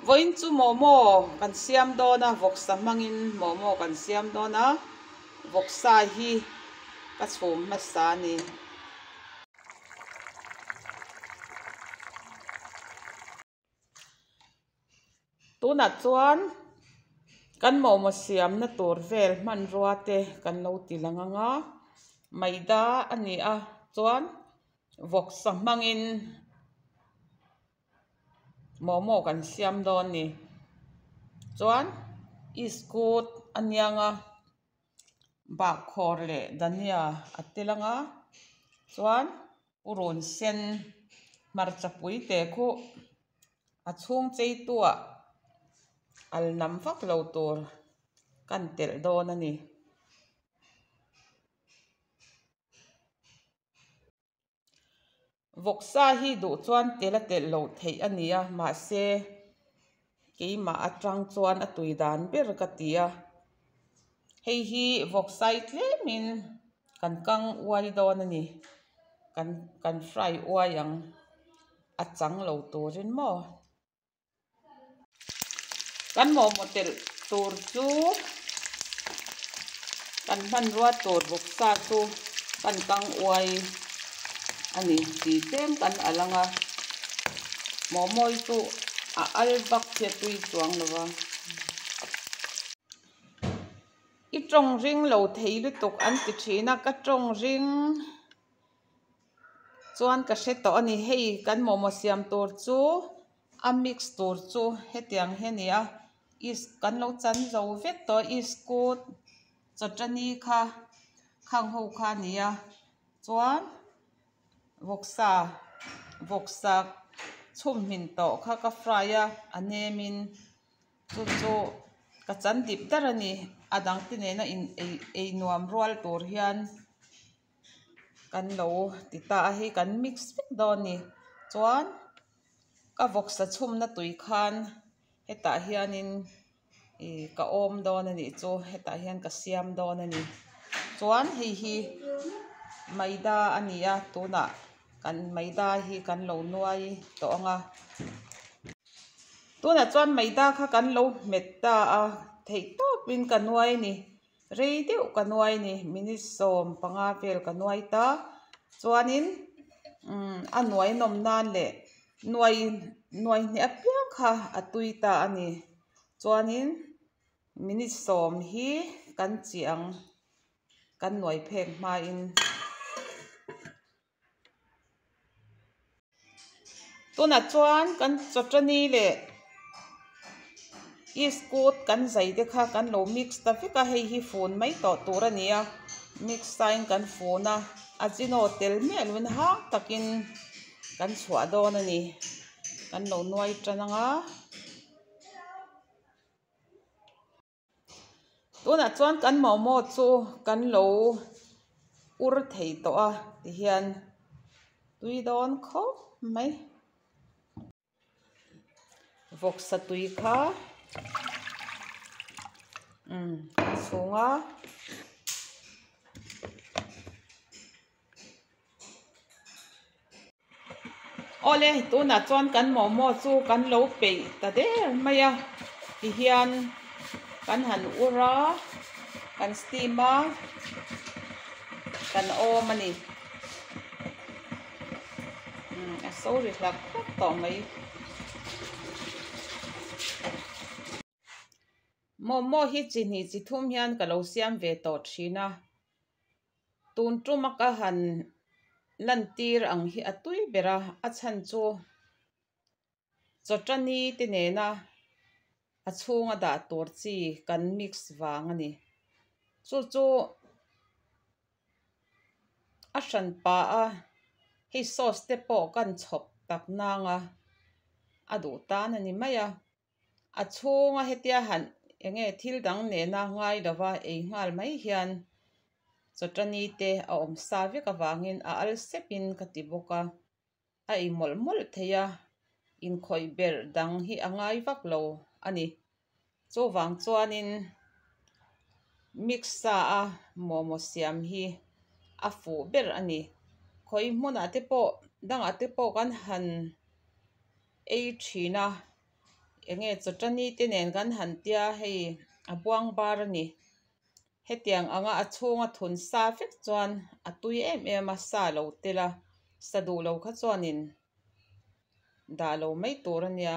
Vawiin chu momo kan siam dawn a, vawksa hmangin momo kan siam dawn a, vawksa hi ka chhum hmasa a ni. Tunah chuan kan momo siamna tur vel hmanrua te kan lo ti lang ang a, maida a ni a chuan vawksa hmangin momo kan siam dawn a ni chuan iskut a niang a bahkhawr leh dania a tel ang a chuan purun sen hmarcha pui te khu a chhung chei tuah al nam vak lo tur kan telh dawn a ni. Vawksa hi duh chuan tel a telh loh theih a ni a mahse keimah atang chuan a tui dan ber ka ti a hei hi vawksa hi tlemin kan kang uai dawn a ni kan kan fry uai ang a chang lo turin maw. Kan momo telh tur chu kan hmanrua tur vawksa chu kan kang uai a ni tih tlem kan alh ang a momo hi chu a al vak hi a tui chuang lo va. I tawng ring lo thei lutuk an ti thin a ka tawng ring. Chuan ka hre tawh a ni hei kan momo siam tur chu a mix tur chu hetiang hi a ni a is kan lo chan zo vek tawh a iskut chawtani kha khang ho kha a ni a chuan vawksa vawksa chhum hmin tawh kha ka fry a a nem in chu chu ka chan dip dar a ni a dang te nena in ei ei nuam rual tur hian. Kan lo ti ta a hei kan mix vek dawn a ni chuan ka vawksa chhumna tui khan hetah hianin ih ka awm dawn a nih chu hetah hian ka siam dawn a ni chuan hei hi maida a ni a tunah kan maida hi kan lo nuai tawh ang a tunah chuan maida kha kan lo hmet ta a theih tawpin ka nuai a ni. Rei deuh ka nuai ni minute 15 vel ka nuai ta chuanin umm a nuai nawm nan leh nuai nuai hnih apiang kha a tui ta a ni chuanin minute 10 hi kan chih ang kan nuai phek hmain. Tunah chuan kan chawtani leh iskut kan zai te kha kan lo mix ta vek a hei hi fun mai tawh tur a ni a mix sain kan fun a ajino tel miah lovin hang takin kan chhuah dawn a ni kan lo nuai tan ang a. Tunah chuan kan momo chu kan lo ur thei tawh a tihian tui dawn khawp mai. Vawksa tui kha umm a chhung a. Awle tunah chuan kan momo chu kan lo peih ta der mai a tihian kan han ur a kan steam a kan awm a ni umm a so ri hlak hlak tawh mai. Momo hi chi hnih chi thum hian ka lo siam ve tawh thin a. Tun tuma ka han lantir ang hi a tui ber a, a chhan chu chawtani te nena a chhunga dah tur chi kan mix vang a ni. Chu chu a hran pah a, hei sauce te pawh kan chhawp tak nang a, a duh tan a ni mai a. A chhunga hetia han eng nge thil dang nena ngai lova ei nghal mai hian chawtani te a awm sa vek avangin a al sepin ka ti bawk a, a ei mawlh mawlh thei a, inkhawih berh dang hi a ngai vak lo a ni. Chuvang chuanin mix sa a momo siam hi a fuh ber a ni. Khawi hmunah te pawh dangah te pawh kan han ei thin a. Enge chawtani te nen kan han tia hei a buang bar a ni. Hetiang anga a chhunga thun sa vek chuan a tui em em a sa lo tel a sa duh lo kha chuanin dah lo mai tur a nia.